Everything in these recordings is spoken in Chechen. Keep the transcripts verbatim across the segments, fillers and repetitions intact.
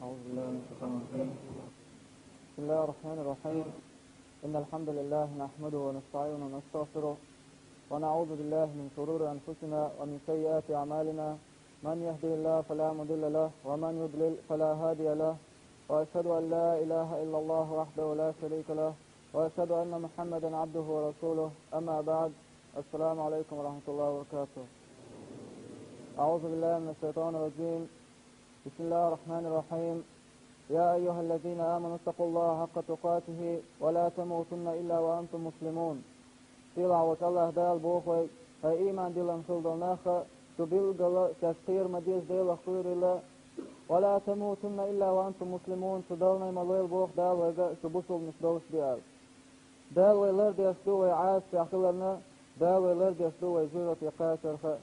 أعوذ بالله من الشيطان الرجيم. بسم الله الرحمن الرحيم. إن الحمد لله نحمده ونستعينه ونستغفره، ونعوذ بالله من شرور أنفسنا ومن سيئات أعمالنا. من يهده الله فلا مضل له، ومن يضلل فلا هادي له. وأشهد أن لا إله إلا الله وحده لا شريك له، وأشهد أن محمدا عبده ورسوله. أما بعد، السلام عليكم ورحمة الله وبركاته. أعوذ بالله من الشيطان الرجيم. بسم الله الرحمن الرحيم. يا أيها الذين آمنوا اتقوا الله حق تقاته ولا تموتن إلا وأنتم مسلمون. Сийлахь волчу АллахӀ Дала боху вайга: хӀай ийман диллина хилла долу нах, шу билггала шаьш кхера ма деза Делах кхоьруьйла, «Ва ла тамутунна илла ва антум муслимун», шу далнай ма лойла боху Дала вайга, шу бусулбанаш долуш де аьлла. Дала вай лардеш ду вай Ӏазапехь хиларна, Дала вай лардеш ду вай жоьжахате кхачарх.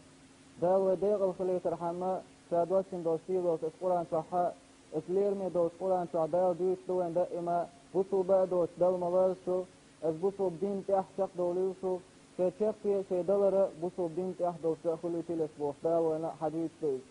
Дала вай декъала хилийтархьама, Ша доссийна долу сийлаллаш оцу Къуръан чохь, оцу лераме долчу Къуръан чохь Дала дуьйцуш ду вайна даима, бусулба а доцуш Далла ма лаза шу, оцу бусулба динна тӀехь чекхдовлийла шу, шайн чехке, шайн далара бусулба динна тӀехь долуш а хуьлуьйтийла шу бохуш Дала вайна хьадуьйцуш ду иза.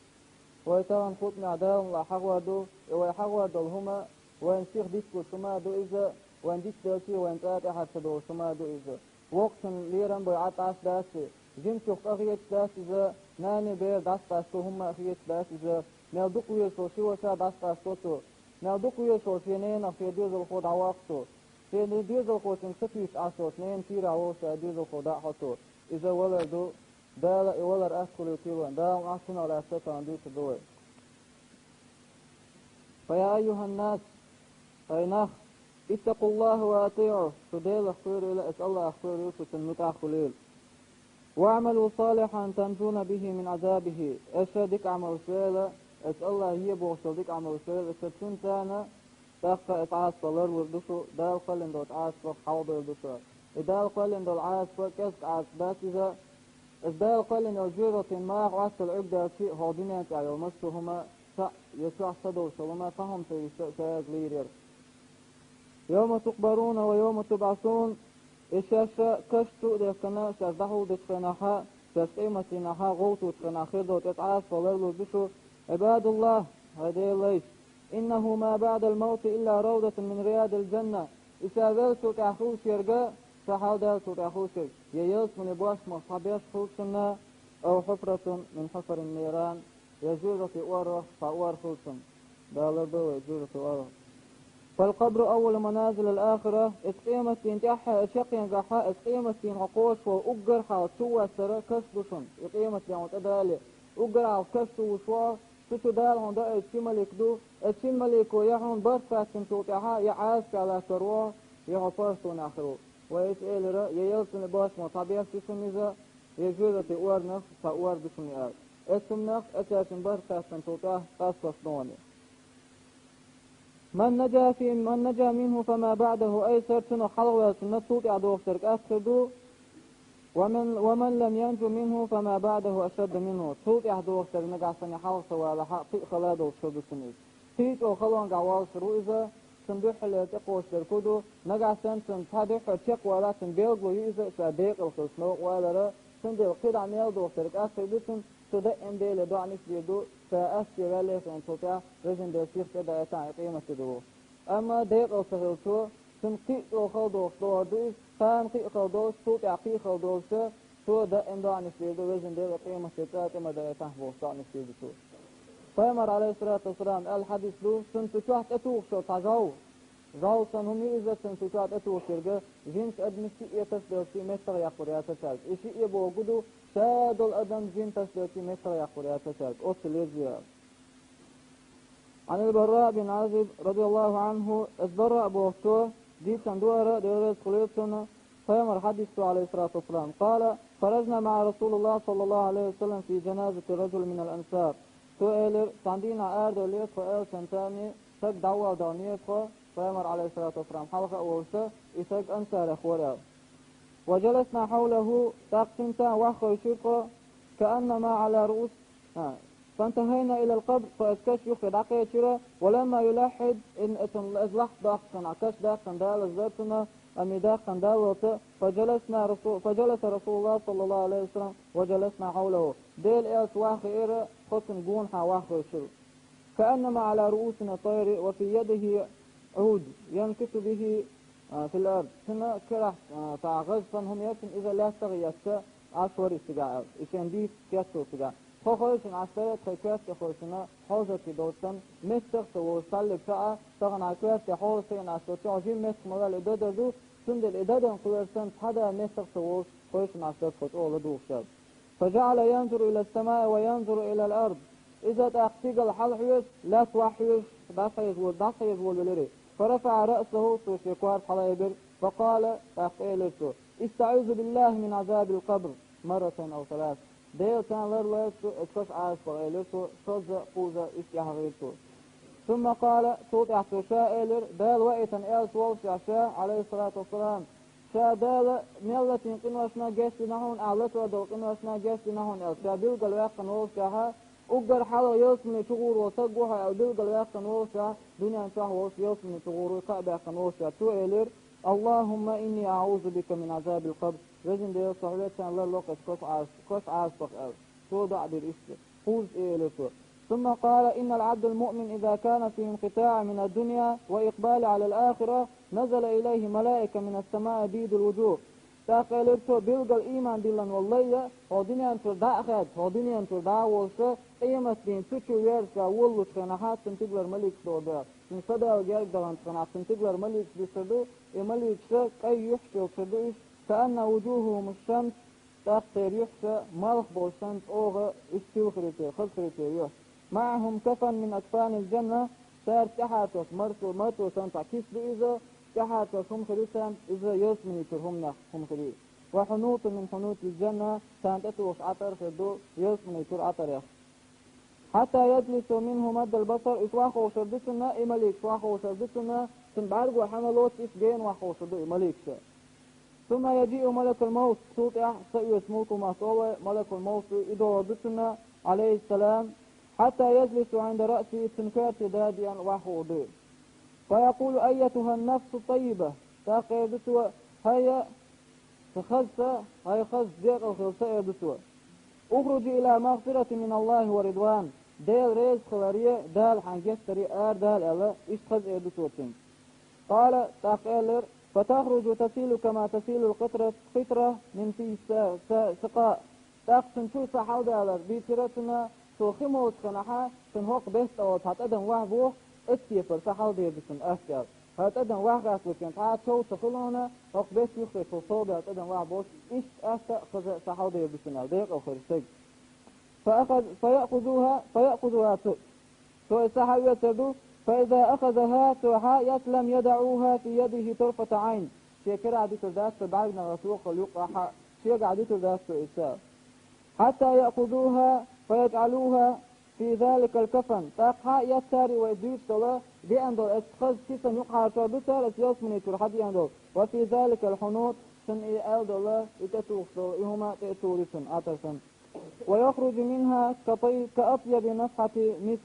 Вай тахана хӀокху хӀуманехь Далла мукъалахь хьахор ду, и вай хьахор долу хӀума вайна сиха дика луш хӀума а ду иза, вайна дика делчий, вайна цкъа тӀаьхьарца долуш хӀума а ду иза. Воккхачун лерам бен Ӏад Ӏаш дац и, жимачух къа хеташ дац иза, нана бер дӀасакъасто хӀумма а хеташ дац иза, мел дукха везаш волу ши ваша дӀасакъасто цо, мел дукха везаш волу шен ненах шен доьзалхо дӀаваккха цо, шен доьзалхочуьнга ца туьйсуш Ӏаш волчу ненан кийрахь волуш шен доьзалхо дӀа а хьо цо. Иза валар ду, Дала и валар аьтта хуьлуьйтийла вайн, Дала ахь цунах лаьцна тахана дуьйцур ду вай. Фа я айюхьан-нас, хӀай нах, иттакъуллахӀа ва атиӀу, шу Делах кхоьруьйла, оцу АллахӀах кхоьруьйла, шу Цунна муьтӀахь хуьлийла. ВаӀмалу салихьан танжуна бихӀи мин Ӏазабихи, аша дика Ӏамалш лойла, оцу АллахӀа е бохучул дика Ӏамалш лойла, аша цуьнца тӀаккха оцу Ӏазапах ларлур ду шу, Дала кхоьллина долчу Ӏазапах хьалхадевр ду шу. И Дала кхоьллина долу Ӏазап кӀезиг Ӏазап дац иза, иза Дала кхоьллина йолу жоьжахатин маха Ӏоттала Ӏуьрг даьлчи, хӀокху дуьнен тӀехь йолу массо а хӀума схьа я чохь ца долуш йолу хӀума цхьа хӀума ца вуьйш шаьш лийрира. Йовма тукъбаруна ва йовма тубӀасун, и шаьш каш чу а дехкина, шаьш дӀахьулдечу хенахь, шаьш къематдийнахь гӀовттучу хенахь хир долчу оцу Ӏазапах ларлур ду шу, Ӏибадуллахь, хӀай Делан лайш, иннахӀу ма баӀдал мавти илла равдатун мин риядил жанна, и ша веллачул тӀаьхьа хуьлуш ерг, ша хьалдаьллачул тӀаьхьа хуьлуш ерг, я ялсаманин бошмах цхьа беш хуьлу цунна, ав хьуфратун мин хьуфарин ниран, я жоьжахатин орах цхьа ор хуьлу цунна. Дала лардойла вай жоьжахатин орах. Фал къабру аввалу маназилил ахира, иза къематдийнан тӀаьххьа, иза шекъенгахьа, иза къематдийнан хьо кхочуш волу уггар хьалха чу воссар каш ду шуна, и къематдийнан тӀедале, уггар хьалха каш чу вуш ву хьо, цу чу Дала хьуна доуьйту ши малик ду, оцу шина малико я хьуна барт кхаьчначул тӀаьхьа я Ӏазапехь латтор ву хьо, я хьо паргӀатонехь хир ву. Вай иза элира, я ялсаманин бошмах цхьа беш ду шуна иза, я жоьжахатин орах цхьа ор ду шуна аьлла. Оцу хӀуманах, оцу шина барт кхаьчначул тӀаьхьа къастош ду хьуна. Ман наджа фи, ман наджа минхӀу фама баӀдахӀу айсар, цунах хьалхаваьллачунна цул тӀаьхьа дохуш дерг атта хир ду, ва ман, ва ман лам янджу минхӀу фама баӀдахӀу ашадду минхӀу. Цул тӀаьхьа дохуш дерг нагахь санна хьалха ца валахь а, кхин а хала долуш хир ду цунна иза. Кхин а чӀогӀа халонгахь воллуш хир ву иза, цунна дуьххьарлера тӀекхочуш дерг хӀун ду, нагахь санна цунна цхьа дуьххьара чекхвалахь, цунна билгало ю иза, ша декъала хилча новкъа валар, цундела кхидӀа мел дохуш дерг атта хир ду цунна, цо даима Деле доӀанаш дийр ду, ша астаге ваьллехь а цул тӀаьхьа Везан Дела сиха тӀедаийтахь и къематде ду. Амма декъала ца хилчо, цунна кхин а чӀогӀа хала дохуш догӀур ду иза, кхана кхин а хала долуш, цул тӀаьхьа кхин а хала долуш, цо даима доӀанаш дийр ду, Везан Дела къематде цкъа а тӀе ма даийтахь бохуш доӀанаш дийр ду цо. Пайхамар, Ӏалайхиссалату вассалам, аьлла хьадис ду, цунна цу чохь тӀетухуш йолу цхьа жӀов, жӀов санна хӀума ю иза, цунна цу чохь тӀетухуш ерг, жинаш адамаш шиъ тасделчий меттах яккхур яцара цаьрга. И шиъ бохург ду, ша долу адам жин тасделчий меттах яккхур яцара цаьрга. Оццул еза ю аьлла. Ӏан ал-Бараъ бин Ӏазиб, радияллаху Ӏанху, иза Бараъ бохучо дийцина ду хӀара, Дела реза хуьлийла цунна, Пайхамар хьадис ду, Ӏалайхиссалату вассалам, къала: «Хараджна маӀа Расулиллахь, саллаллаху Ӏалайхи ва саллам, фи джаназати раджулин минал ансар». Цо элира, цхьана дийнахь арадевллера тхо аьлла цуьнца, стаг дӀавалла далнера тхо, Пайхамар, Ӏалайхиссалату вассалам, хьалха а волуш, и стаг ансарех вара аьлла. «Ва джаласна хьавлаху», тӀаккха цуьнца ваха хевшира тхо, «кааннама Ӏала руус-», а, «фантахайна илал къабр», тхо оцу каш юххе дӀакхечира, «ва ламма юлаххьид», иза, иза лахьт доккхуш хенахь, каш даьккхина далаза дара цунна, амма и даьккхина даллалц, «фа джаласна Расу-, фа джаласа Расулуллахь, саллаллаху Ӏалайхи ва саллам, ва джаласна хьавлаху». Делан элча ваха хиира, тхо цунна гонахьа ваха хевшира. كأنما على رؤوسنا طير وفي يده عود ينكت به, а, في الأرض. Цуьнан карахь, а, цхьа гӀаз санна хӀума яра цуьнан, иза лаьттах а етта, Ӏаш вара иза цигахь аьлла, и шен дийца кечвелла цигахь. Тхо хойшина Ӏаш дара, тхайн коьрта тӀе хойшина хьовзаргдолчу санна, меттах а ца волуш, цхьаллиг ца Ӏа, тахана Ӏа коьрта тӀе хьовза ца йина Ӏаш долчохь, жима меттах ма-дарра и дадар ду, цундела и дадан кхоьруш санна, цхьа а меттах а ца волуш, хойшина Ӏаш дара тхо чӀогӀа ладугӀуш аьлла. فجعل ينظر إلى السماء وينظر إلى الأرض. Иза тӀаккха стигала хьалахьоьжуш, лаьтта охьахьоьжуш, дӀасахьежа волу, дӀасахьежа волавелира. فرفع رأسه, цо шен корта хьалаайбира, فقال, тӀаккха элира цо: استعيذ بالله من عذاب القبر مرة أو ثلاث. Делан цӀарах ларлойла со оцу кошан Ӏазапах, элира цо, шозза а, кхузза а, иштта тӀаьхьахьийра цо. ثم قال, цул тӀаьхьа цо ша элира, Дала ваийтина аьлла волуш ша, عليه الصلاة والسلام, ша Дала мел латийна къиношна гечдина хьуна, ахь латор долу къиношна гечдина хьуна аьлла, ша билгалваьккхина волуш тӀаьхьа, уггар хьалха ялсамане чугӀур волу стаг ву хьо аьлла билгалваьккхина волуш ша, дуьнен чохь волуш ялсамане чугӀур ву кхаъ баьккхина волуш ша, цо элира: اللهم إني أعوذ بك من عذاب القبر. Везан Дела, со хьоьца ларло-кх оцу кошан Ӏазап-, кошан Ӏазапах аьлла. Цо доӀа дира иштта. Кхузза тӀе элира цо. ثم قال: إن العبد المؤمن إذا كان في انقطاع من الدنيا وإقبال على الآخرة نزل إليه ملائكة من السماء بيض الوجوه. ТӀаккха элира цо, билггал ийман диллина волу лай а, хьо дуьнен чуьра дӀа а хаьдда, хьо дуьнен чуьра дӀа а волуш, къематдийнахь цу чу верза ша воллучу хенахь, цунна тигалара маликаш догӀур ду. Цунна са Дала герга даханчу хенахь, цунна тигалара маликаш дуьсур ду, и маликаш кӀайн юьхьаш йолчуьра ду уьш, كأن وجوههم الشمس, тӀаккха церан юьхьаш малх болуш санна чӀогӀа уьш сийлахь хир ю церан, хаза хир ю церан юьхь. معهم كفن من أكفان الجنة, цаьрца тӀаьхьарчош, марсо-, марсо санна цхьа киса ду иза, тӀаьхьарчош хӀума хир ю царна, иза ялсамани чуьра хӀуманех хӀума хир ю. وحنوط من حنوط الجنة, царна тӀетухуш Ӏатар хир ду, ялсамани чуьра Ӏатарех. حتى يجلس منه مد البصر, уьш охьаховшар ду цунна, и маликаш охьаховшар ду цунна, цунна бӀаьрго хьан ма лоцу, иштта гена охьаховшар ду и маликаш. ثم يجيء ملك الموت, цул тӀаьхьа са оьцу мулкалмовт олу, малакул-мовт, и догӀур ду цунна, عليه السلام, حتى يجلس عند رأسه, цуьнан коьрте дадеана охьахуур ду. فيقول: أيتها النفس الطيبة, тӀаккха эр ду цо: хӀай, сан хаза са, хӀай хаза декъала хилла са, эр ду цо. اخرجي إلى مغفرة من الله ورضوان, Делан реза хиларе, Дала хьан гечдаре арадала аьлла, иштта хаза эр ду цо цуьнга. قال, тӀаккха элира: فتخرج تسيل كما تسيل القطرة, قطرة من في الس-, س-, سقاء. ТӀаккха цуьнан чу са хьаладалар дийцира цунна, цо хи молучу хенахь, цуьнан хӀокху бетта тӀехула цхьа тӀадам ваьхьа боху, оцу кепара са хьаладер ду цунна аьлла. ХӀара тӀадам ваьхьа гӀатталучу хенахь, цхьа а чов ца хуьлу хьуна, хӀокху бетта юххехула сов баьлла тӀадам ваьхьа боху, иштта атта а хаза а са хьаладер ду цунна аьлла, декъала хир стаг. فأخذ-, فيأخذها, فيأخذها цо. Цо и са хьаоьцур ду, فإذا أخذها, цо хьаэцча, لم يدعها في يده طرفة عين. Шен карахь дуьтур дац цо бӀаьрганах латто а юккъехь а, шегахь дуьтур дац цо и са. حتى يأخذوها فيجعلوها في ذلك الكفن. ТӀаккха хьаэцча цара и вай дуьйцуш долу, деана долу оцу хаза кисана юкъахьарчор ду цара оцу ялсамани чуьра хьадеана долу. وفي ذلك الحنوط, цунна и аьлла долу, и тӀетухуш долу, и хӀума тӀе а тухур ю цунна, Ӏатар санна. ويخرج منها كطي-, كأطيب نفحة مسك.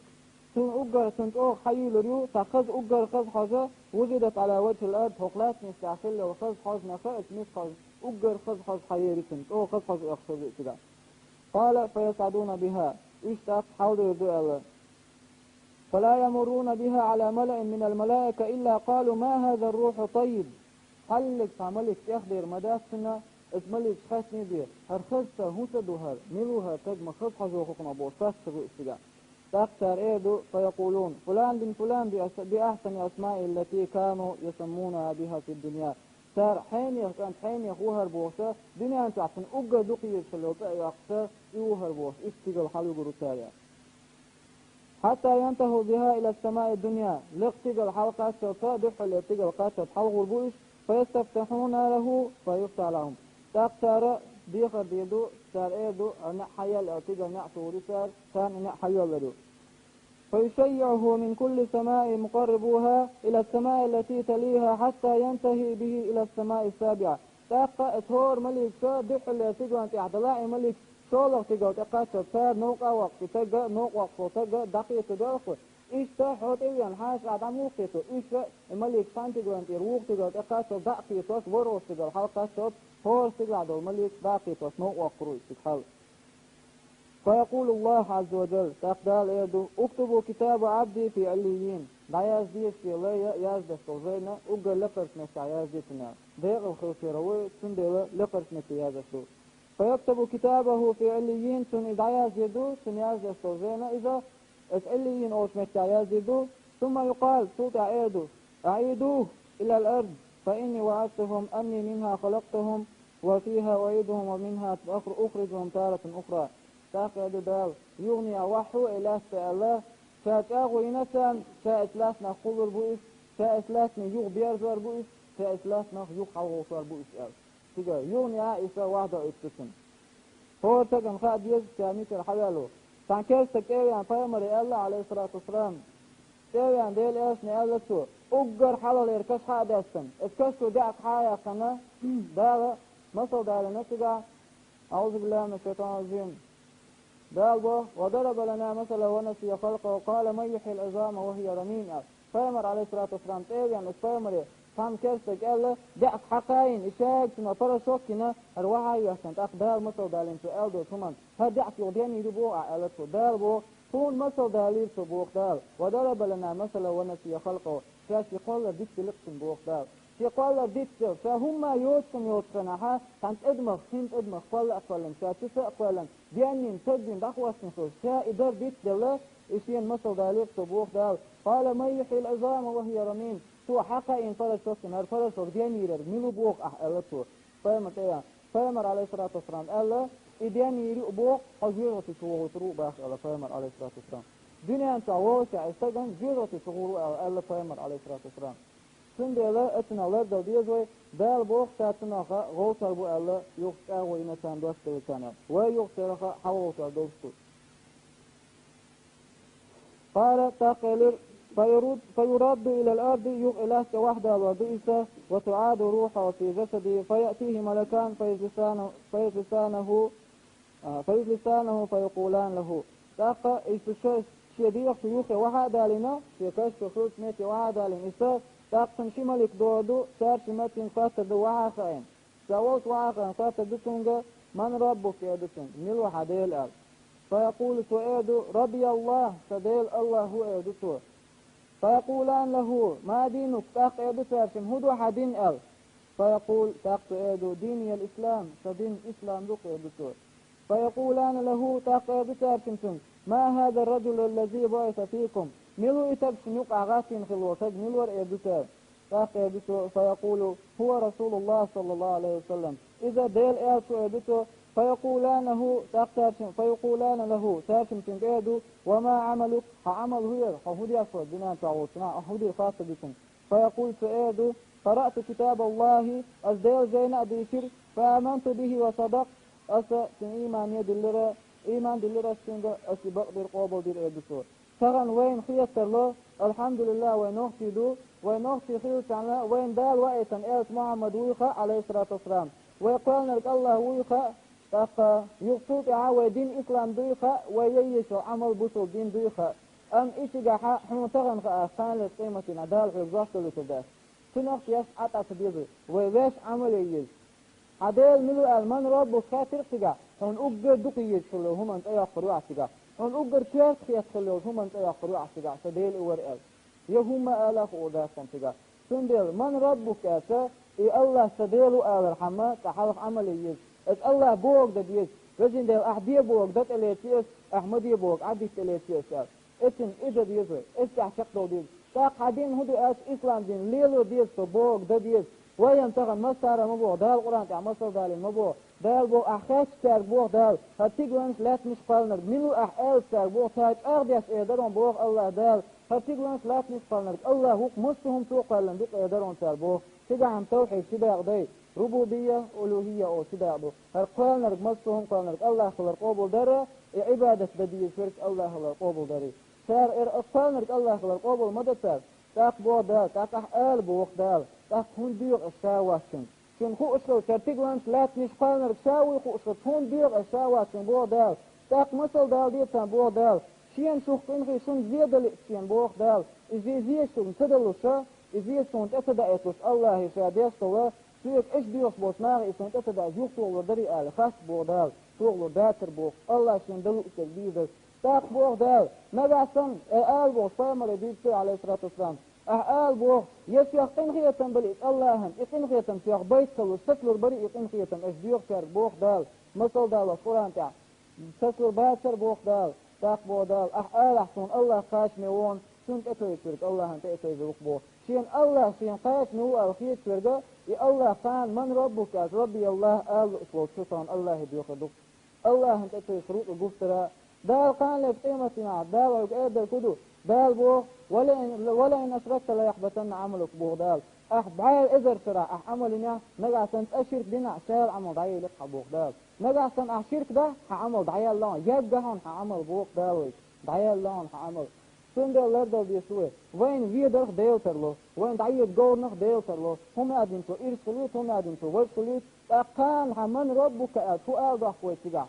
Цунна уггар, цунна чӀогӀа хьайийлур ю, цхьа хаза, уггар хаза хьожа, وجدت على وجه الأرض, хӀокху лаьттан тӀехь хилла йолу хаза хьожанах а, оцу мискачу хьожа, уггар хаза хьожа хьаер ю цунна, чӀогӀа хаза хьожа оьхуш хир ю цигахь. قال: فيصعدون بها. Уьш тӀаккха хьаладер ду аьлла. فلا يمرون بها على ملأ من الملائكة إلا قالوا: ما هذا الروح الطيب. Хьаллиг цхьа малик тӀехдер ма дац цунна, оцу маликаша хаьттина бен, хӀара хаза са хӀун са ду хӀара, мила ву хӀара стаг, ма хаза хьожа ву хӀокхунах бохуш, саццахь ву и цигахь. ТӀаккха цара эр ду: فيقولون: فلان بن فلان بأس-، بأحسن أسماء التي كانوا يسمونها بها في الدنيا. Цара: «Хьенех кӀант, Хьенех ву хӀара», – бохуш, дуьнен чохь цунна уггар дукха езаш хилла йолу цӀе а йоккхуш, и ву хӀара бохуш, иштта стигала хьалайуьгур ву цара. حتى ينتهوا بها إلى السماء الدنيا. Лекха стигала хьалакхаччалца, дуьххьарлера стигала кхаччалц хьалагӀур бу уьш, فيستفتحون له فيفتح لهم. ТӀаккха цара дехар дийр ду, цара эр ду, хӀара неӀ хьайоьлла аьлла, стигала неӀ тухур ю цара, царна и неӀ хьайоьллур ю. فيشيعه من كل سماء مقربوها إلى السماء التي تليها حتى ينتهي به إلى السماء السابعة. ТӀаккха оцу хӀора маликаша дуьххьарлера стигална тӀехь делахь а, и маликаш шолгӀа стигала тӀекхаччалц цара новкъа а воккху, и стаг а, новкъа воккхуш волу стаг а дӀакхета делахь а, иштта хьо тӀе а веана, хьаша ахь дӀа муха кхетор, уьш а, и маликаш цхьана стигална тӀера вукху стигала тӀекхаччалц дӀа а кхетош, ворхӀалгӀа стигала хьалакхаччалц, хӀора стигалахь долу маликаш дӀа а кхетош, новкъа воккхур ву и стаг хьал. فيقول الله عز وجل, тӀаккха Дала эр ду: اكتبوا كتاب عبدي في عليين. ДӀаязде шен лай яздеш долу жайна уггар лакхарчу меттехь яздийта, декъала хилча а ву, цундела лакхарчу метте яздеш ду. فيكتب كتابه في عليين, цунна и дӀаяздийр ду, цунна яздеш долу жайна иза, оцу عليين олучу меттехь яздийр ду. ثم يقال, цул тӀаьхьа эр ду: أعيدوه إلى الأرض، فإني وعدتهم أني منها خلقتهم وفيها أعيدهم ومنها أخرجهم تارة أخرى. ТӀаккха эр ду Дала: юханехьа вахьа и лаьтта аьлла, ша чӀагӀо йина царна, ша оцу лаьттанах кхуллур бу иза, ша оцу лаьттанах юха берзор бу иза, ша оцу лаьттанах юха хьалагӀовттор бу иза аьлла. Цига юханехьа иза вахьа доуьйту цунна. ХӀора стагана хаа деза, ша мичара хьаваьлла ву. Цхьана керста стага тӀе а веана, пайхамаре аьлла, Ӏалайхиссалату вассалам, тӀе а веана Делан элчане аьлла цо, уггар хьалхалера каш хьа а даьстина, оцу каш чу даьӀахк хьа а яьккхина, Дала масал далийна цигахь, أعوذ بالله من الشيطان الرجيم. Дала боху: وضرب لنا مثلا ونسي خلقه قال من يحيي العظام وهي رميم, аьлла. Пайхамар, Ӏалайхиссалату вассалам, тӀе а веана, оцу пайхамаре цхьана керста стага аьлла, даьӀахк хьа кхаийна, и шайга цунах порошок йина, хӀара вахьа а йоьттина, тӀаккха Дала масал далийна цо аьлла долчу хӀуманна, хӀара даьӀахк юха денйийр ю боху ахь, аьлла цо. Дала боху, тхуна масал далийра цо боху Дала. وضرب لنا مثلا ونسي خلقه. Ша шен кхоллар дицделира цунна боху Дала. Шен кхоллар дицделла, ша хӀумма а йоцуш йолчу хенахь, цхьана тӀадамах, хин тӀадамах кхолла а кхоьллина, ша чу са а кхоьллина, денйина, тагбина дӀахӀоттийна хилча, ша и дар дицделла, и шена масал далийра цо боху Дала. قال من يحيي العظام وهي رميم. Цо хьа кхаийна порошок йина, хӀара порошок денйийр яра мила ву боху ахь, аьлла цо. Пайхамар тӀе а веана, пайхамар, Ӏалайхиссалату вассалам, аьлла, и денйийр ю боху, хьо жоьжахати чу вогӀур ву боху, аьлла пайхамар, Ӏалайхиссалату вассалам. Дуьнен чохь вовшех и стагана жоьжахати чу гӀур ву аьлла, аьлла пайхамар, Ӏалайхиссалату вассалам. Цундела оцунах лардала деза вай, Дала боху, ша цунах гӀовттор бу аьлла, юха чӀагӀо йина царна дош делла царна. Вай юха царах хьалагӀовттор долуш ду. قال, тӀаккха элира: فيرد, فيرد إلى الأرض, юха и лаьтта тӀе вахьа далор ду иза, وتعاد روحه في جسده، فيأتيه ملكان، فيجلسانه، فيجلسانه, а, فيجلسانه، فيقولان له. ТӀаккха иза шу шен дегӀа чу юххе вахьа а далийна, шен каш чу хиллачу метте вахьа а далийна иза, тӀаккха цунна ши малик догӀур ду, цара шимма цуьнга хоттур ду вахьа а хаийна. Ша волчу вахьа а хаийна хоттур ду цуьнга: من ربك, эр ду цуьнга, мила ву хьан Дела, аьлла. فيقول, цо эр ду: ربي الله, сан Дела АллахӀ ву, эр ду цо. فيقولان له: ما دينك, тӀаккха эр ду цара шимма: хӀун ду хьан дин, аьлла. فيقول, тӀаккха цо эр ду: ديني الإسلام, сан дин ислам ду-кх, эр ду цо. فيقولان له, тӀаккха эр ду цара шимма цуьнга: ما هذا الرجل الذي بعث فيكم, мила ву и стаг шуна юкъахь гӀаттийна хилла волу стаг мила вара, эр ду цара. ТӀаккха эр ду цо, فيقول: هو رسول الله صلى الله عليه وسلم, иза Делан элча ву, эр ду цо. فيقولان له, тӀаккха цара шимма, فيقولان له, цара шимма цуьнга эр ду: وما عملك, хьан Ӏамал хӀун яра, хьо хӀун деш вара дуьнен чохь волчу хенахь, хӀун дира, хоттур ду цуьнга. فيقول, цо эр ду: قرأت كتاب الله, аса Делан жайна а дийшира, فآمنت به وصدقت, аса цуьнан иймане диллира, ийман диллира аса цуьнга, аса и бакъдира, къобалдира, эр ду цо. Тахана вайна хетарла, алхьамдулиллахӀ, вай нохчий ду, вай нохчий хилчахьана, вайна Дала ваийтина элча Мухьаммад вуй хаьа, Ӏалайхиссалату вассалам, вай кхоьллинарг АллахӀ вуй хаьа, тӀаккха юха цул тӀаьхьа вай дин ислам дуй хаьа, вай ян езаш йолу Ӏамал бусалба дин дуй хаьа. Амма и цигахь хьуна тахана хаьа, кханалерчу къематдийнахь Дала хьоьга жоп далуьйтур дац. Цунах тешна Ӏа ца деза, вай ваьш Ӏамал ян еза. Хьан Дела мила ву аьлла, من ربك хаьттира цигахь, хьуна уггар дукха езаш хилла йолу хӀуманна цӀе йоккхур ю ахь цигахь. Хьуна уггар коьрта хеташ хилла йолу хӀуманна цӀе йоккхур ю ахь цигахь, сан Дела и вара аьлла. Я хӀумма а ала а хуур дац хьуна цигахь. Цундела, من ربك аьлча, и АллахӀ сан Дела ву алархьама, цкъа хьалха Ӏамал ян еза. Аса АллахӀ бохург дан деза. Везан Дела, ахь де бохург дан тӀелеций аса, ахь ма де бохург Ӏадитта тӀелеций аса аьлла. Эцна и дан деза вай, эццехь чекхдала деза. ТӀаккха хьан дин хӀун ду аьлча, ислам дин лело деза со бохург дан деза. Вай-м тахана массара а ма боху, Дала Къуръан тӀехь масал далийна ма боху. Дала боху, ахь хаьттича цаьрга боху Дала, хӀара стигланаш, лаьттанаш, кхоьллинарг мила ву ахь аьлча цаьрга боху, цара чӀагӀдеш эр дара хьуна боху АллахӀ Дала, хӀара стигланаш, лаьттанаш, кхоьллинарг АллахӀ ву-кх, массо а хӀума Цо кхоьллина ду-кх эр дара хьуна цара боху. Цигахь-м тавхьид ши дакъа дай, рубубия, улухӀия олу ши дакъа ду. ХӀара кхоьллинарг массо а хӀума кхоьллинарг АллахӀ хилар къобалдар а, и Ӏибадат дан дезаш верг АллахӀ хилар къобалдар а. Цара эр, аса кхоьллинарг АллахӀ хилар къобал ма дан цара. ТӀаккха боху Дала, тӀаккха ахь ала боху Дала, тӀаккха хӀунда доьху аса ша воцчунна? Шуна хууш хилча, хӀара стигланаш, лаьттанаш, кхоьллинарг ша вуй хууш хилча, хӀунда доьху аса ша воцчунна боху Дала. ТӀаккха масал дала деза царна боху Дала, шена шух къинхий шуна зе далиъча шена боху Дала, и зе, зе шуна ца далуша, и зе суна тӀе ца даийталуш АллахӀе ша деш долу, соьга Ӏаш доьхуш болчу нахе и суна тӀе ца даийталуш юхатохалур дарий ала, хаста боху Дала. чогӀлур дацар боху, Аллах шена дан луъучуьнга дийр дара. ТӀаккха боху Дала, нагахь санна, э, ала бохуш пайхамаре дуьйцу, Ӏалайхиссалату вассалам, ахь ала боху, я шех къинхетам бара иза Аллахьан, и къинхетам шех байт ца луш, сацалур бара и къинхетам аша доьхучаьрга боху Дала, масал далош Къуръан тӀехь. Сацалур бацара боху Дала, тӀаккха боху Дала, ахь алахь суна Аллах кхачаме ву хьуна, цунна тӀетевжа верг Аллахьан тӀе а тевжа ву-кх боху. Шена Аллах шена кхачаме ву аьлла хеташ верга, и Аллах кхана ман раббука аьлча, рабби Аллах ала лууш волчу цунна Аллахе доьхур ду-кх. Аллахьан тӀе тевжа рукъа гуфтара. Дала кхана леш къематдийнахь, Дала хьоьга эр дерг хӀун ду? Дала боху, «Ва лаин, ва лаин ашракта лаяхбатанна Ӏамалук», боху Дала. Ахь бӀе эзар шарахь ахь Ӏамал йинехь, нагахь санна цкъа ширк динехь, шала Ӏамал дӀаели-кх хьан боху Дала. Нагахь санна ахь ширк дахь, хьан Ӏамал дӀаелла хьуна, ергга хьуна хьан Ӏамал боху Дала вайга. ДӀаелла хьуна хьан Ӏамал. Цундела лардала деза вай. Вайна ведарх Дела тарло. Вайна дӀаеда говрнах Дела тарло. ХӀума а динчо ирс хуьлуьйту, хӀума а динчо важа хуьлуьйту. ТӀаккха кхана хьан ман раббука аьлча, хӀун ала дохку вай цигахь?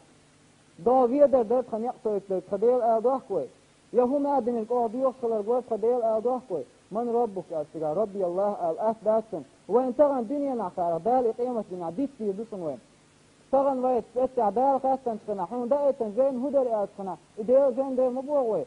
До ведар дара тхан некъ тойтург тхан Дела ала дохку вай? Я хӀума а динарг оха доьхуш хиларг вара тхан Дела ала дохку вай? Ман раббука аьлча цигахь, рабби Аллах ала атта дац шуна. Вайна тахана дуьненахь хаарах, Дала и къематдийнахь диц дийр ду шуна вайна. Тахана вай цецахь Дала хаьттанчу хенахь, хьуна даийтина жайна хӀун дара аьллачу хенахь, и Делан жайна дара ма боху вай.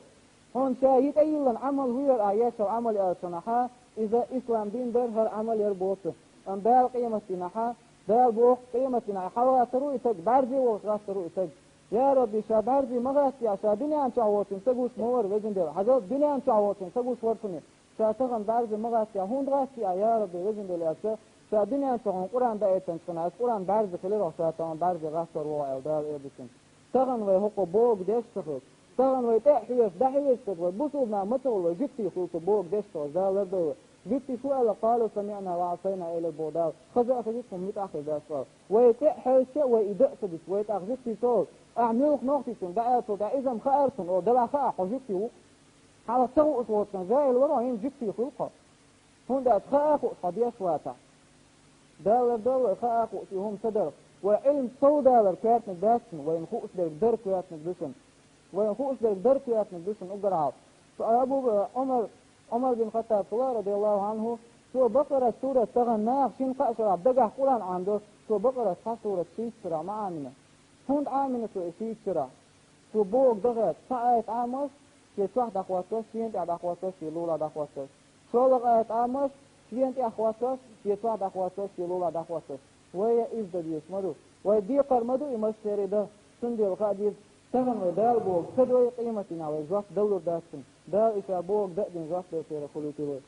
Хьуна ша йи тӀе йиллина Ӏамал хӀун яра ахь еш йолу Ӏамал аьллачу хенахь, иза ислам дин дара, хӀара Ӏамал яра боху цо. Амма Дала къематдийнахь, Дала боху къематдийнахь хьалагӀаттар ву и стаг, бӀаьрзе волуш гӀаттар ву и стаг. Я Рабби, ша бӀаьрзе ма гӀаттаяхь, ша дуьнен чохь волчун ца гуш ма вара, везан Дела. Хьажал, дуьнен чохь волчун ца гуш вара шуна. Ша тахана бӀаьрзе ма гӀаттаяхь, хӀунда гӀаттаяхь, я Рабби, везан Дела аьлча, ша дуьнен чохь хьуна Къуръан даийтинчу хенахь, аса Къуръан бӀаьрзе хилира, ша тахана бӀаьрзе гӀаттор ву хьо аьлла, Дала эр ду цуьнга. Тахана вай хӀокхо богу деш ца хилча, тахана вай тӀе а хьоьжуш, дӀахьоьжуш стаг вай, бусулба нах ма ца хуьлу вай, жуьгтий хуьлу цу богу деш ца хилча, Дала лардойла вай. Жуьгтий шу аьлла, къалу самиъна ва Ӏасайна элира боху Дала, хаза а хезира, хӀума муьтӀахь а хезира дац аьлла. Вай тӀе а хьоьжча, вай и дан а ца дича, вай тӀаккха жуьгтий ца олу. Ахь муьлха нохчичунна дӀааьллачул тӀаьхьа иза-м хаьара цунна, оха делахь хаьа хьо жуьгтий ву-кх. Хьалха ца хууш воцурна, жа а хилла вара хьо, хӀинца жуьгтий хуьлу-кх хьо. ХӀунда аьлча хаа а хууш хьо деш вацахь. Дала лардойла вай хаа а хууш и хӀума ца дарх. Вай Ӏилма сов далар коьртаниг дац шуна, вайна хууш дерг дар коьртаниг ду шуна. Вайна хууш дерг дар коьртаниг ду шуна уггар хьалха. Цу Абу Ӏумар, Ӏумар бин Хаттаб хуьлу, радияллаху Ӏанху, цо Бакъарат сурат тахана наха шина-кхаа шарахь дагахь Къуръан Ӏамадо, цо Бакъарат цхьа сурат шийтта шарахь ма Ӏамина. ХӀунда Ӏамина цо и шийтта шарахь? Цо бохург дан хетта, цхьа аят Ӏамош, шен чохь дӀахӀоттош, шена тӀехь дӀахӀоттош, шен лулахь дӀахӀоттош. ШолгӀа аят Ӏамош, шена тӀехь хӀоттош, шен чохь дӀахӀоттош, шен лулахь дӀахӀоттош. Вай а иза дан дезаш ма ду. Вай декхар ма ду и массеран а дан. Цундела хаа деза, тахана вай Дала бохург ца дой, къематдийнахь вай жоп далур дац цунна. Дала и ша бохург дан а дина жоп деллачарах хуьлуьйтийла вай.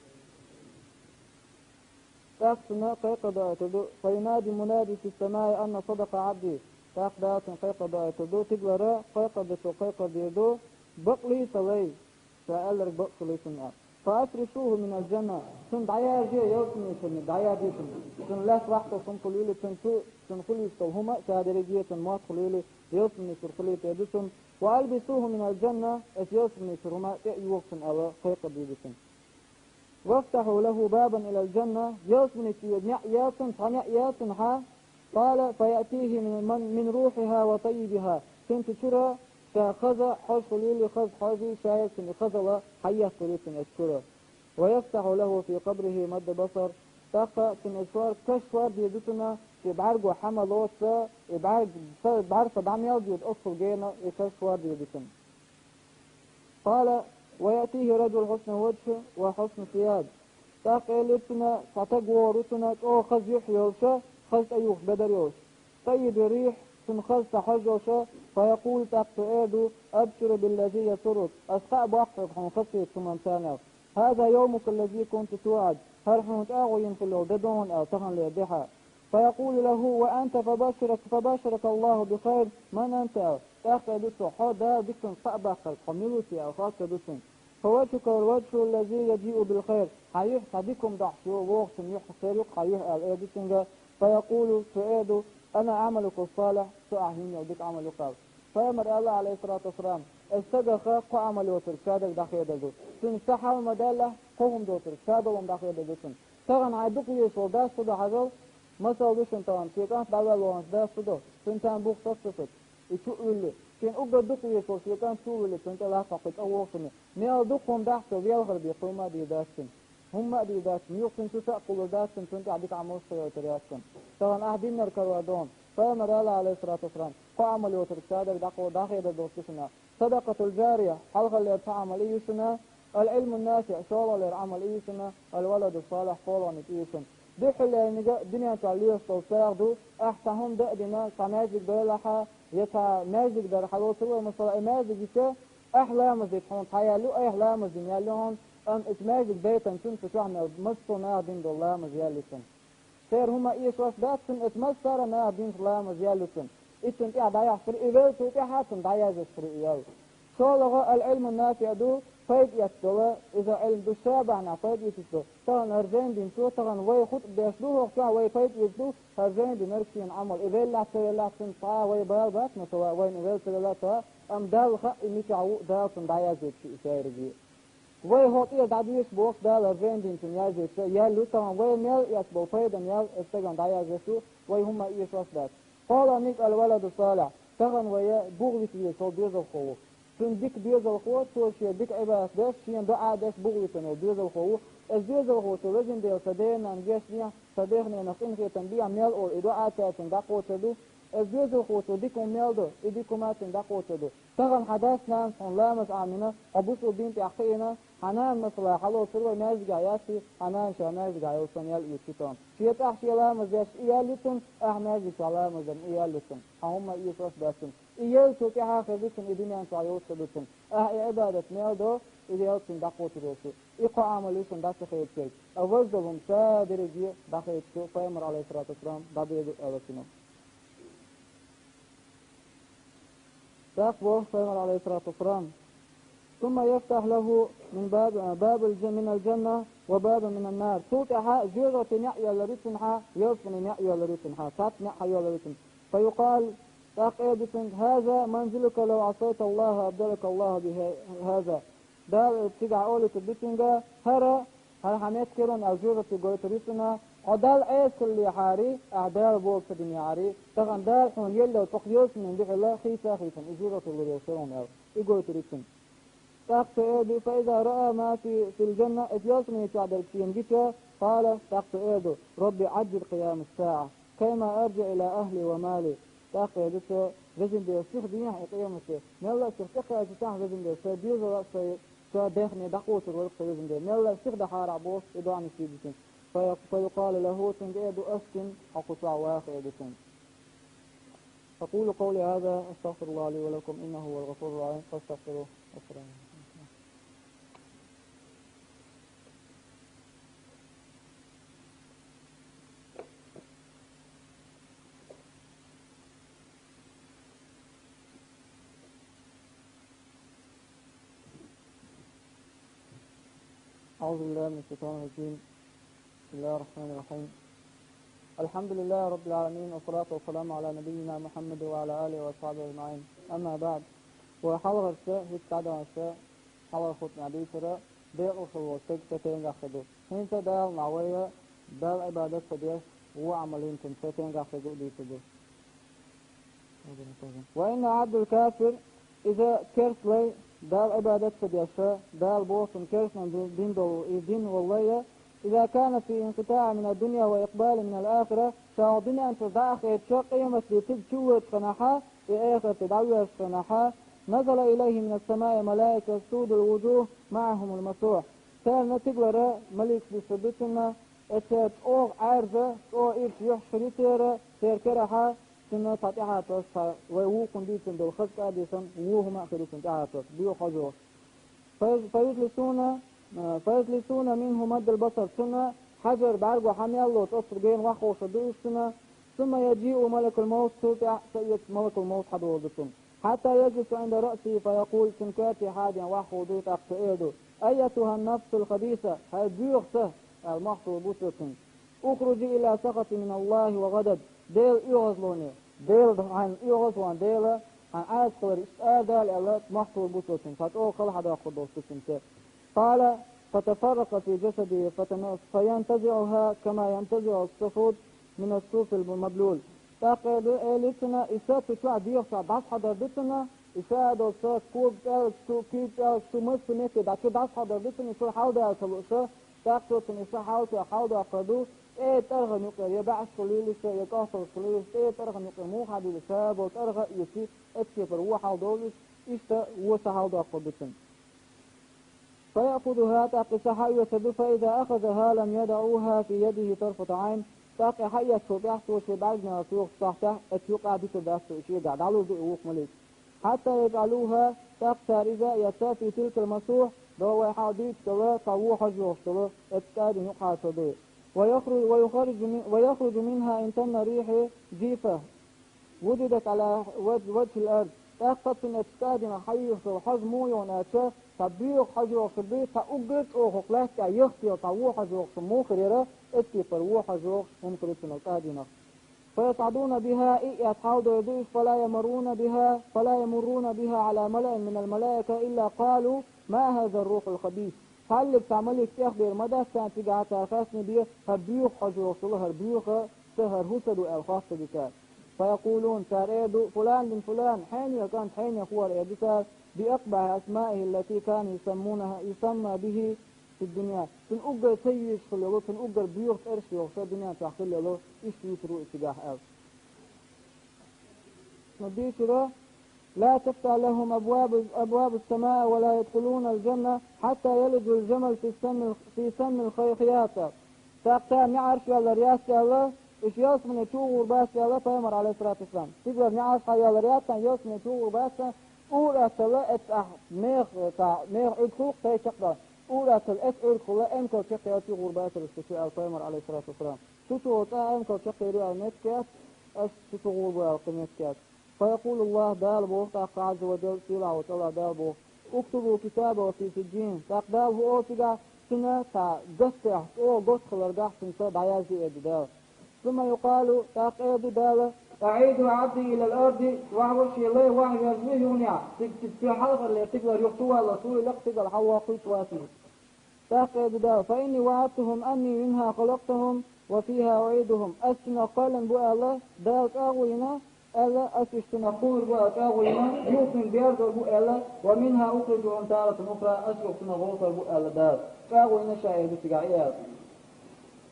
ТӀаккха цунна кхайкхар доуьйтур ду: «Фаюнади мунади фис-самаи анна садакъа Ӏабди». ТӀаккха Дала цунна кхайкхар доуьйтур ду, стигалара кхайкхар дечо кхайкхар дийр ду: «Бакълий, сан лай, ша аьлларг бакъ хилий цунна», аьлла. «Фа афришуху минал джанна», цунна дӀаярже ялсаманин чуьра, дӀаярже цунна. Цунна лаьцна вахталц хӀума хуьлийла, цунна чу, цунна хуьлуьйтуш долу хӀума, ша дерриге а цунна мотт хуьлийла, ялсаманин чуьра хуьлийла тӀе ду цунна. «Ва албисуху минал джанна», аса ялсаманин чуьра хӀума тӀе а йоху цунна аьлла, кхайкхар дийр ду цунна. «Вафтахьу лаху бабан илал джанна», ялсамани чуьра неӀ ял цунна, цхьа неӀ ял цунна хьан, къала, фа яътихи мин, ман, мин рухьиха ва таййибиха, цуьнан цу чуьра ша хаза хьожа хуьлийла, хаза хьожий, шайга цуьнан хазалла хьаетталуьйту цунна оцу чуьра. Ва яфтахьу лаху фи къабрихи мадда басар, тӀаккха цуьнан оцу шорга каш шордийр ду цунна, шен бӀаьрго хьан ма лоцу, и бӀаьрг са, бӀаьрса дӀа мел доьду, оццул гена и каш шордийр ду цунна. Къала, ва яътихи раджулун хьусну ваджхӀи ва хьусну сияб. ТӀаккха элира цунна, цхьа стаг вогӀур ву цунна, чӀогӀа хаза юьхь йолуша, хаза тӀеюхуш бедар йолуш. Таййибир рихь, цунна хаза цхьа хьожа йолуша, фа якъулу, тӀаккха цо эр ду: «Абшир биллази ясуррук», ас кхаъ боккху хьоьга хьуна хазахетачу хӀуманца аьлла. «ХӀаза йовмука ллази кунта туӀад», хӀара хьуна чӀагӀо йина хилла йолу де ду хьуна аьлла, таханлера де хьа. Фа якъулу лаху: «Ва анта фабашширак, фабашшарака Аллаху бихайр, ман анта?» аьлла. ТӀаккха эр ду цо: «Хьо Дала дика хӀуманца кхаъ баккхарг хьо мила ву те?» аьлла, хоттур ду цунна. «Фа ваджхӀука ваджхӀу ллази яджиъу билхайр», хьан юьхь цхьа дика хӀума дохьуш вогӀучун юьхь хир ю-кх хьан юьхь аьлла эр ду цуьнга. Фа якъулу, цо эр ду: «Ана Ӏамалука ссалихь», со ахь йина йолу дика Ӏамал ю-кх аьлла. Пайхамара аьлла, Ӏалайхиссалату вассалам, аса стагах кхо Ӏамал йоцург ша дерг дӀахедар ду. Цуьнан са хьал ма-даьллахь, кхо хӀума доцург ша долу хӀума дӀахедар ду цунна. Тахана хьайн дукха везаш волу дас хӀун до хьажал, масал ду шуна тахана, шен кӀант дӀаваьлла ваханчу дас хӀун до, цуьнан царна бух саццо саца. И чу а вуьллий, шена уггар дукха везаш волу шен кӀант чу а вуьллий, цуьнан тӀе латтахь кхин цӀа вогӀу шуна. Мел дукха хӀума дахь цо велхар бен, кхин хӀумма а дийр дац цуьнан. ХӀумма а дийр дац цуьнан, юха цуьнан са а кхуллур дац цуьнан, цуьнан тӀехь дика Ӏамалш ца йойтур яц цуьнан. Тахана ахь диннарг карор ду хьуна. Пайхамара аьлла, Ӏалайхиссалату вассалам, Ӏамал йоцург цадарга дӀакъо-, дӀахедар долуш ду шуна. Садакъатул жария, хьалхалера цхьа Ӏамал ю шуна, ал-Ӏилмун нафиӀ, шолгӀалера Ӏамал ю шуна, ал-валаду салихь, кхоалгӀаниг ю шуна. Дуьххьарлерниг а дуьнен чохь лоьцуш долу сагӀа ду, ахь цхьа хӀума дан а дина, цхьа маьждиг дойлахь, я цхьа маьждиг дара хьалоцур вай, масала, и маьждиг йита, ахь ламаз дича хьуна цхьа ял ю, айхьа ламаз дина ял ю хьуна, амма иза маьждиг дайтинчунна цу чохь мел массо а наха дина долу ламаз ял ю цунна. Церан хӀума эшош дац цунна, иза массара а наха динчу ламаз ял ю цунна. И цунна тӀехь дӀаяхьаш хир ю, и веллачул тӀаьхьа цунна дӀаяздеш хир ю и ял. ШолгӀа ал-Ӏилмун нафиӀ ду, пайда эцна долу, иза Ӏилма ду ша бахьана пайда эцна ду. Тахана хӀара зен динчо, тахана вай хутба деш ду, хӀокху чохь вай пайда эцна ду, хӀара зен динарг шена Ӏамал. И веллехь а, ца веллехь а цунна цхьа а вай бала бац, масала, вайна и велла ца велла а ца, амма Далла хаьа, и мичахь ву, Дала цунна дӀаязйийта шу и сайриг. Вай хӀокху тӀера дӀадоьшу бохуш Дала хӀара зен динчунна яздеш ял ю, тахана вай мел эцна болу пайдан ял, иза стагана дӀаяздеш ду, вай хӀумма а эшош дац. КхоалгӀаниг ал-валаду салихь, тахана вай бухавита везаш волу доьзалхо ву. Цунна дика доьзалхо, цо шен дика Ӏибадат деш, шена доӀа деш бухавитина волу доьзалхо ву. Иза доьзалхочо, везан Дела, сан дена-нанна гечдехьа, сан дех-ненах къинхетам бехьа мел олу и доӀа цаьрца дӀакхочур ду. Иза доьзалхочо дика хӀума мел до, и дика хӀума а цуьнга дӀакхочур ду. Тахана хьан дас-нанас хьуна ламаз Ӏамийна, хьо бусулба дин тӀехь кхиъна, хьан нана, масала, хьалоцур вай маьждигехь яц и, хьан нана ша маьждигехь йолчунна ял оьцуш ю тахана. Шен цӀахь шен ламаз деш и ял ю цунна, ахь маьждиг чохь ламаз дарна и ял ю цунна. Хьан хӀумма а эшош дац цунна. И еллачул тӀаьхьа хир ду цунна, и дуьнен чохь йолуш хир ду цунна. Ахь и Ӏибадат мел до, и ял цунна дӀакхочур йолуш ю. И кхо Ӏамал ю шуна дӀа ца хедачерг. А важа долу хӀума ша дерриге а дӀахедачу пайхамар, Ӏалайхиссалату вассалам, дӀадоьду аьлла цуьнан. ТӀаккха боху пайхамар, Ӏалайхиссалату вассалам: «Сумма юфтахьу лаху мин баб-, бабул джа-, минал джанна ва бабун минан нар». Цул тӀаьхьа жоьжахатин неӀ йоьллур ю цунна хьа, ялсаманин неӀ йоьллур ю цунна хьа, цхьацца неӀ хьайоьллур ю цунна. Фа юкъалу, тӀаккха эр ду цуьнга: «Хаза манзилука, лав Ӏасайта Аллаха абдалака Аллаху бихаза». Дала цигахь олуьйтур ду цуьнга: «ХӀара, хӀара хьан меттиг хир ву», аьлла, жоьжахати гойтур ю цунна, «Хьо Далла Ӏеса хиллехьара, ахь Дала бохург ца динехьара, тахана Дала хьуна елла йолу цхьа ялсаманин дуьхьал хийца а хийцина, и жоьжахати лур йолуш хир ву», аьлла, и гойтур ю цунна. ТӀаккха цо эр ду: «Фа иза раъа ма фи, фил джанна», иза ялсамани чохь дерг шена гича, къала, тӀаккха цо эр ду: «Рабби, Ӏаджжил къиямас-саӀа, кайма арджиӀу ила ахли ва мали». ТӀаккха эр ду цо: «Везан Дела, сиха дехьа и къематде, мелла а сиха тӀекхачийтахьа, везан Дела, сайн доьзал а, сайн, сан дех-ненах дӀакхочур вара-кх со, везан Дела, мелла а сиха дахьара ахь», бохуш, и доӀанаш дийр ду цуьнга. Фа, фа юкъалу лаху, цуьнга эр ду: «Аскин, хьо кху чохь ваха», эр ду цуьнга. أقول قولي هذا، أستغفر الله لي ولكم، إنه هو الغفور الرحيم، فاستغفروه. السلام عليكم. أعوذ بالله من الشيطان الرجيم. بسم الله الرحمن الرحيم. الحمد لله رب العالمين، والصلاة والسلام على نبينا محمد وعلى آله وأصحابه أجمعين. أما بعد. Ва хьалхарча, хӀинца дӀадаханча, хьалхара хутбанехь дийцира, декъала хилла волу стаг сатенгахь хир ду. ХӀинца Дала махьа вай Далла Ӏибадат ца деш, вон Ӏамал йинчунна сатенгахь хир ду а дийцар ду. Ва инна Ӏабдул кафир, иза керста лай, Далла Ӏибадат ца деш, Дала бохучун керстанан дин долу, и дин волу лай, иза кана фи инкъитаӀ мина дунья ва икъбали минал ахира, ша хӀокху дуьнен чуьра дӀа а хедаш, къематде цига чувоьдучу хенахь, и эхарте дӀавоьжучу хенахь, назала илайхи минас самаи малаика судул вужух маӀахумул масухь. Царна тигалара маликаш дуьсур ду цунна, и церан чӀогӀа Ӏаьржа, чӀогӀа ирча юьхьаш хир ю церан, церан керахь, цунна цхьа тӀаьхьарчо, цхьа вай вукхун дийцина долу хаза кӀадисан вон хӀума а хир ю цунна тӀаьхьарчо, боьха хьожа. Фа-, фаюжлисуна, а, фаюжлисуна минху маддал басар, цунна хьажар бӀаьрго хьан мел лоцу оццул гена вахховшур ду уьш цунна, сумма яджиу малакул мавт, цул тӀаьхьа ца оьцу малакул мавт хьадолур ду цунна. Хьатта яджлису Ӏинда раъсихи фаякъул, цуьнан коьрте хьаден ваххо дуй, тӀаккха цо эр ду: «Айятухьан нафсул хабиса, хӀай боьха са», аьлла, мохь туллур бу цо цуьнга. «Ухружи иля сахати миналлахи ва гъадаб». Делан оьгӀазлоне, Делан, хьайн оьгӀазван Дела, хьайн Ӏазап хилар иштта арадала аьлла, мохь туллур бу цо цуьнга, цхьа чӀогӀа хала хьадоккхур долуш ду цуьнан церан. Къала, фатафарракъа фи джасади, фатана-, фаянтазиӀуха, кама янтазиӀу ас-сафуд мина ас-суфил маблул. ТӀаккха эр ду, элира цунна, и са цу чохь, дегӀа чохь дӀасахьадар ду цунна, и са а долу са, кога пӀелгаш чу, куьйга пӀелгаш чу, массо а метте дӀа чу дӀасахьадар ду цунна, и чуьра хьаладала ца лууш, тӀаккха цо цунна и са хьалчохь хьаладоккхур ду, тӀе тӀаргӀан юкъера, я бӀаьш хилийла ша, я кӀалхарш хилийла ша, тӀе тӀаргӀан юкъера муха хьадийла ша, бола тӀаргӀа а йиций, эцкепара вон хьалдовлуш, иштта вон са хьалдоккхур ду цунна. فيأخذها, тӀаккха и са хьаоьцур ду, فإذا أخذها لم يدعوها في يده طرفة عين, тӀаккха и хьаэцчул тӀехьа цо шен бӀаргнегӀар тоьхача сахьтехь, эцу юкъа дитар дац цо и шегахь, дӀалур ду и вукху малик. حتى يجعلوها, тӀаккха цара иза а эцар, في تلك المسوح, дӀо вай хьалдуьйцуш долу, цхьа вон хьожа йогӀуш долу, эцу кӀадина юкъахь ца бе. ويخرج، ويخرج من، ويخرج منها إن تم ريح جيفة وجدت على وجه، وجه الأرض. ТӀаккха цунна эцу кӀадина хьайоьхуш йолу хьожа муха йогӀу аьлча, цхьа боьха хьожа йогӀуш хир ду, цхьа уггар а чӀогӀа хӀокху лаьтта тӀехь яхтелла цхьа вон хьожа йогӀуш, муха хир яра, эцкепара вон хьожа йогӀуш хӀума хир ю цунах кӀадинах. فيصعدون بها, и а эцна хьалдойр ду уьш, فلا يمرون بها، فلا يمرون بها على ملأ من الملائكة إلا قالوا: ما هذا الروح الخبيث. Цхьаллиг цхьа малик тӀехбер ма дац царна цигахь, цара хаьттина бен, хӀара боьха хьожа йогӀуш долу, хӀара боьха са, хӀара хӀун са ду аьлла хоттур ду цара. فيقولون, цара эр ду: فلان بن فلان, хьенехан кӀант, хьенехан хӀора, эр ду цара, بأقبح أسمائه التي كانوا يسمونها، يسمى به في الدنيا. Цунна уггар ца юьйцуш хилла йолу, цунна уггар боьха цӀераш йохуш дуьнен чохь хилла йолу, иштта юьйцур ву и цигахь аьлла. Ма дийшира: لا تفتح لهم أبواب، أبواب السماء ولا يدخلون الجنة حتى يلج الجمل في سم، في سم الخياطة. ТӀаккха цара неӀарш йоьллур яц аьлла, уьш ялсамане чу гӀур бац аьлла, пайхамар, алейхиссалату вассалам. Стигалара неӀарш хьайоьллур яц царна, ялсамане чу гӀур бац царна, ур атталла эцу ахь мех, цхьа мех Ӏуьрг хилла кхечу чекхдала. Ур атталла эцу Ӏуьргахула эмкал чекхъяьлла чу гӀур бацара уьш, шу аьлла пайхамар, алейхиссалату вассалам. Шу чу волу цӀа эмкал чекхъер ю аьлла меттиг яц, аш шу чу гӀур бу аьлла кхин меттиг яц. فيقول الله, Дала боху тӀаккха, عز وجل, сийлахь волчу АллахӀ Дала боху: اكتبوا كتابه في سجين. ТӀаккха Дала хӀун олу цигахь, цуьнан цхьа гатехь, чӀогӀа готта хиларгахь цуьнан са дӀаязде, эр ду Дала. ثم يقال, тӀаккха эр ду Дала: أعيدوا عبدي إلى الأرض, ваха ву шен лай ваха веза ву юханехь, цига, цига, цига хьалхарлера стигалара юха чу валлалц, ву и лакха стигала хьалавоккхуьйту вацара. ТӀаккха эр ду Дала: فإني وعدتهم أني منها خلقتهم وفيها أعيدهم. Ас цунах кхоьллина бу аьлла, Дала чӀагӀо йина аьлла, ас уьш цунах кхуллур бу аьлла чӀагӀо йина, юха цуьнга берзор бу аьлла, ومنها أخرجهم تارة أخرى, ас юха цунах гӀовттор бу аьлла Дала. ЧӀагӀо йина ша эр ду цигахь и аьлла.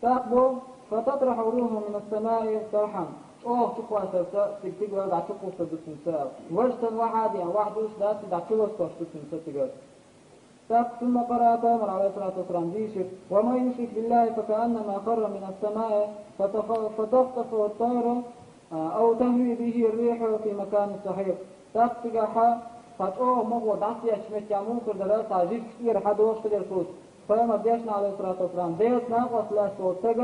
ТӀаккха боху: فتطرح روح من السماء طرحا. ЧӀогӀа чукхоссар са, цига стигалара дӀа чукхуссур ду цуьнан са аьлла. Важа санна ваха а деана, ваха дуьллуш дац, дӀа чуластуш ду цуьнан са цигара. ТӀаккха ثم قرأ, пайхамар, алейхиссалату вассалам, дийшира: ومن يشرك بالله فكأنما خر من السماء فتخ، فتخطفه الطير أو تهوي به الريح في مكان سحيق. ТӀаккха цигахь цхьа чӀогӀа могӀа дӀасаеттачу меттехь муха хир дара, цхьа жижиг тӀера хьадогӀуш хир дара цуьнца. Пайхамар дешна, алейхиссалату вассалам, Делаца накъост лаьцна волу стаг,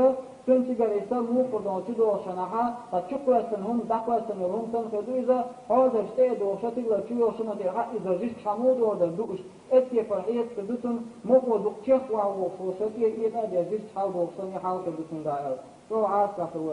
цуьнан цигара и са муха хир ду чудогӀучу хенахь, цхьа чукхоьссина хӀума, дӀакхоьссина йолу хӀума санна хир ду иза, хьозарчу тӀе а догӀуш, стигалара чу йолуш хӀума тӀера хьа иза жижиг хьан муха догӀур дара дууш, эцкепара хьеца хир ду цунна, могӀа дукха чехка ваха вогӀуш волу ша тӀера этӀа а деш, жижиг хьалдогӀуш санна, и хьал хир ду цуьнан дӀа аьлла. ЧӀогӀа Ӏазап хир ву.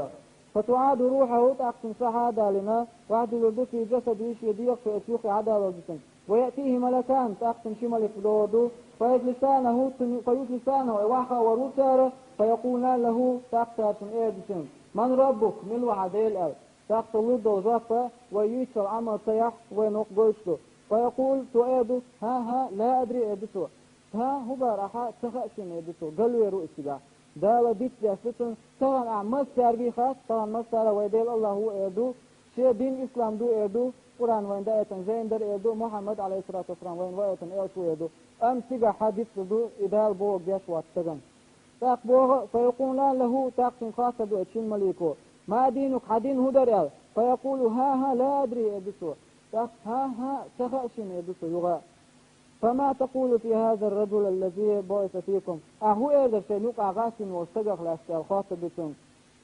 فتعاد روحه, тӀаккха цуьнан са хьадалийна, вахдуьллур ду, في جسده, шен дегӀах чу эцу юххе хьадалор ду цуьнан. ويأتيه ملكان, тӀаккха цунна ши малик доьлур ду, فيجلسانه, цунна, فيجلسانه, ваха а вара ву цара, فيقولان له, тӀаккха цара цунна эр ду цуьнга: من ربك, мила ву хьан Дела аьлла. ТӀаккха цо лур долу жоп а, вай юьйцу Ӏамал ца яхь, вайна хӀокху гойтуш ду. فيقول, цо эр ду: ها ها لا أدري, эр ду цо. ХӀан, хӀун бара ахьа, ца хаьа шена, эр ду цо, галвер ву и цигахь. Дала дицдеш ду цунна, тахана ахь массаьрга а хаьа, тахана массара а вай Дела АллахӀ ву эр ду, шен дин ислам ду эр ду, Къуръан вайна даийтина жайна дара эр ду, Мухьаммад, алейхиссалату вассалам, вайна ваийтина элча ву эр ду. Амма цигахь хьан дицлур ду, и Дала бохург деш вац стагана. ТӀаккха боху, فيقولان له, тӀаккха цуьнга хоттур ду оцу шина малико: ما دينك, хьан дин хӀун дара аьлла? فيقول: ها ها لا أدري, эр ду цо. ТӀаккха: ха ха, ца хаьа шена, эр ду цо юха а. فما تقول في هذا الرجل الذي بعث فيكم؟ Ахьа хӀун эр дара шайна юкъахь гӀаттийна волчу стагах лаьцна аьлла хоттур ду цуьнга.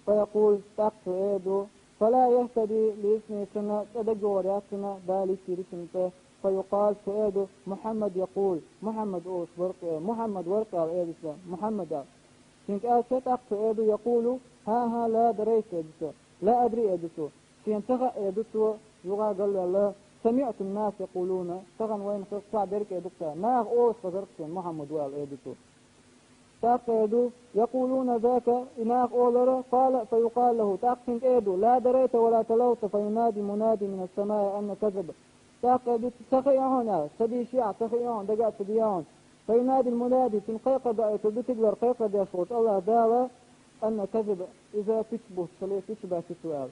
فيقول, тӀаккха цо эр ду: فلا يهتدي لاسمه, цуьнан цӀе дагайогӀур яц цуьнан, Дала йиттийра цуьнан цӀе. فيقال, цо эр ду: محمد يقول, Мухьаммад олуш вара-кх, Мухьаммад вара-кх аьлла эр ду цо, Мухьаммад аьлла. Цуьнга аьлча, тӀаккха цо эр ду: يقول: ها ها لا دريت, эр ду цо, لا أدري, эр ду цо. Шена ца хаьа, эр ду цо, юха а галваьлла: سمعت الناس يقولون, тахана вайна хаза цхьаъ дерг а эр ду-кх ша, наха олуш хезара-кх шена Мухьаммад ву аьлла, эр ду цо. ТӀаккха эр ду: يقولون ذاك, и наха олура, قال فيقال له, тӀаккха цуьнга эр ду: لا دريت ولا تلوت فينادي مناد من السماء أن كذب. ТӀаккха эр ду: ца хаьа хьуна аьлла, ца дийши ахь, ца хаьа хьуна, дага а ца дийши хьуна. فينادي المنادي, цуьнан кхайкхар доуьйтур ду, стигалара кхайкхар деш волчу АллахӀ Дала: أن كذب إذا пичча бутт хиле, пичча баьчча цо аьлла.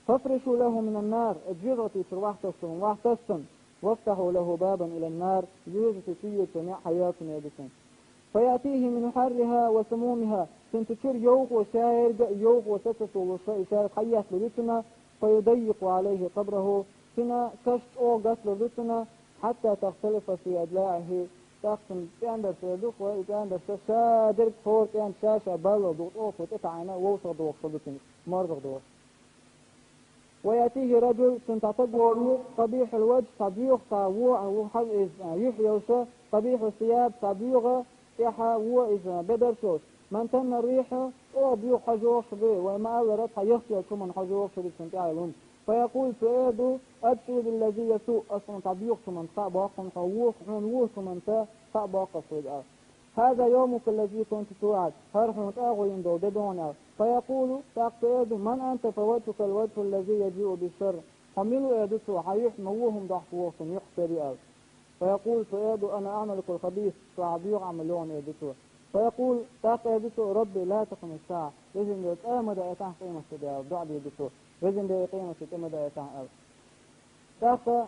فافرشوا له من النار, жоьжахати чура вахташ цунна, вахташ цунна. وافتحوا له بابا إلى النار, жоьжахати чуйе цо неӀ хьаяьлла цунна, аьлла цунна. فيأتيه من حرها وسمومها, цунна цу чура йовхо шаерга, йовхо са ца сулуша, и шаерга хьаетталур ю цунна, فيضيق عليه قبره, цунна каш чӀогӀа гаталур ду цунна, حتى تختلف في أضلاعه, тӀаккха цунна пӀендарш эр ду хьо, и пӀендарш ша дерг хӀора пӀенда ша-ша баллал ду, чӀогӀа хьо тӀетаӀийна вовшах дохуш хила ду цунна, морзах дохуш. ويأتيه رجل, цунна цхьа стаг вогӀур ву, قبيح الوجه, цхьа боьха, цхьа во, а, во хьаж-, иза, юхь йолуша, قبيح الثياب, цхьа боьха, тӀаьхьа во иза, бедарш йолуш. منتن الريح, чӀогӀа боьха хьожа йогӀуш хир ю, вай ма-аллара, цхьа яхъеллачу хӀуманна хьожа йогӀуш хир ю цунна тӀаьхьа лун. فيقول, цо эр ду: أبشر بالذي يسوء, ас хьуна цхьа боьхачу хӀуманца схьа а боккху, хьуна вохачу хӀуманца схьа а боккху ас хьоьга, аьлла. هذا يومك الذي كنت توعد, хӀара хьуна тӀеагӀо йина долу де ду хьуна, аьлла. فيقول, тӀаккха цо эр ду: من أنت فوجهك الوجه الذي يجيء بالشر. Хьо мила ву, эр ду цо, хьан юхь ма вон хӀума дохку воху, хьуна юхь тера ю, аьлла. فيقول, цо эр ду: أنا أعملك الخبيث, со хьан боьха Ӏамал йогӀу, эр ду цо. فيقول, тӀаккха эр ду цо: رب لا تقم الساعة, Везан Дела, цкъа а ма даийтахьа къематде, аьлла, доӀа дийр ду цо. Везан Дела, къематде цкъа а ма даийтахьа, аьлла. ТӀаккха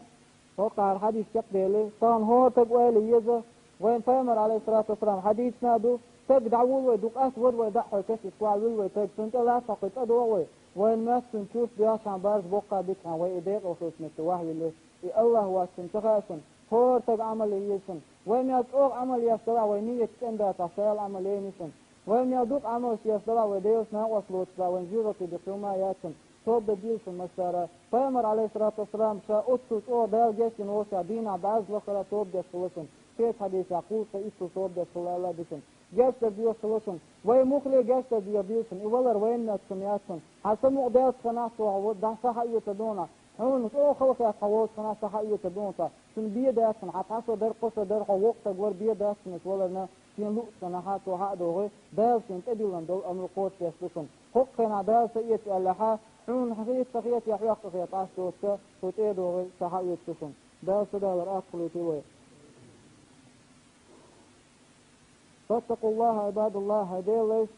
хӀокхара хьадис чекхдели, тахана хӀора стага ойла е еза, вайн Пайхамар, Ӏалайхиссалату вассалам, хьадийцина а ду, стаг дӀаволавелла вай, дукха ас вара вай даа хьой каша, кхо а вуьлла вай стаг, цунна тӀе лаца хьокхуьйту а догӀу вай, вайн моьтту цунна чуьрчу доьхчахьана барз боккха а дитахьана, вай и декъала хӀусамашца ваьхьа вилли, и Аллах воцчунна ца хаьа шуна, хӀора стага Ӏамал е еза шуна. Вай мел чӀогӀа Ӏамал еш далахь, вай нийят цӀена дацахь, шайла Ӏамал яйна шуна. Вай мел дукха Ӏамалш еш далахь, вай Делаца накъост лоцуш далахь, вайн жоьжахати дукха хӀума а яц шуна. Тоба дан дийла шуна массара. Пайхамар, Ӏалайхиссалату вассалам, ша оццул чӀогӀа Дала гечдина волчохь дийнахь бӀаьрзе лахара тоба деш хилла шуна. Кхечу хьадисехь кхузткъе итт тоба деш хилла аьлла ду шуна. Гечдар доьхуш хилла шуна. Вай муххале гечдар дехар дийла шуна. И валар вайна моьтту хӀума яц шуна. Хьан са мукъа даьллачу хенахь цо хьан даьхьа схьа а оьцур ду хьуна. Хьуна чӀогӀа хала хетта хьан волчу хенахь схьа а оьцур ду хьуна цо. Шуна бен дац шуна, хьан цхьа со дара, кхо со дара, хьо воккха стаг вара, бен дац шуна аса валарна, шена луъучу хенахь цо схьа а догӀий, Дала шена тӀедиллина долу амал кхочушдеш ду шуна. ХӀокху хенахь Дала са эца аьллехь, хьуна хета ца хета я хьоьху ца хета Ӏаш доцуш, цо тӀе а догӀий, схьа а оьцу шуна. Дала са далар ас хуьлуьйтий вай. فاتقوا الله عباد الله, хӀай Делан лайш,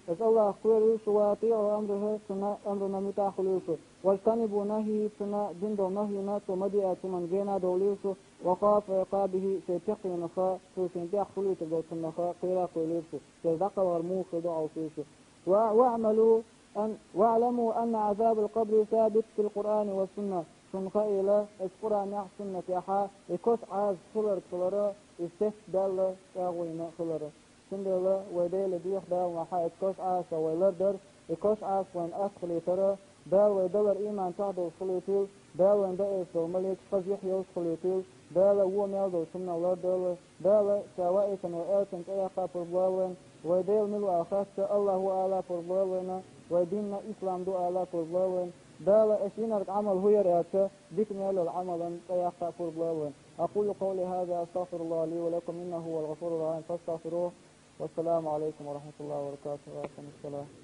аса Аллахах кхоьруьйту шу, وأطيعوا أمره, цуьнан амрана муьтӀахь хуьлуьйту шу, واجتنبوا نهيه, цуьнан дина долу нахьйина, цо ма де аьллачу хӀуманна гена а довлуьйту шу, وخافوا عقابه, шен пекхинах, цо шена тӀехь хуьлуьйтур долчунах кхера а кхоьлуьйту шу, шаьш дӀакхалхар муха хир ду хьовсуьйту шу. واعملوا أن واعلموا أن عذاب القبر ثابت في القرآن والسنة. Шуна хаийла, аса Къуръанехь, суннатехь и кошан Ӏазап хиларг хилара, и сетта Далла тӀагӀуйна хилара. Цундела вай Дела дехьа далахь, и кошан Ӏазапах вай лардар, и кошан Ӏазап вайна ас хуьлуьйтара, Дала вай далар иман чохь долуш хуьлуьйтийла, Дала вайна дан эца долу маликаш хаза юьхь йолуш хуьлуьйтийла, Дала вон мел долчу хӀуманах лардойла, Дала ша ваийтина вай элчанна тӀеяккха пурба лойла вайна, вай Дела мила ву ала хаьттича, Аллах ву ала пурба лойла вайна, вай дин ислам ду ала пурба лойла вайна, Дала аса йинарг Ӏамал хӀун яра аьлча, дика мел йолу Ӏамална тӀеяккха пурба лойла вайна. أقول قولي هذا أستغفر الله لي ولكم إنه هو الغفور الرحيم فاستغفروه. والسلام عليكم ورحمة الله وبركاته. وعليكم السلام.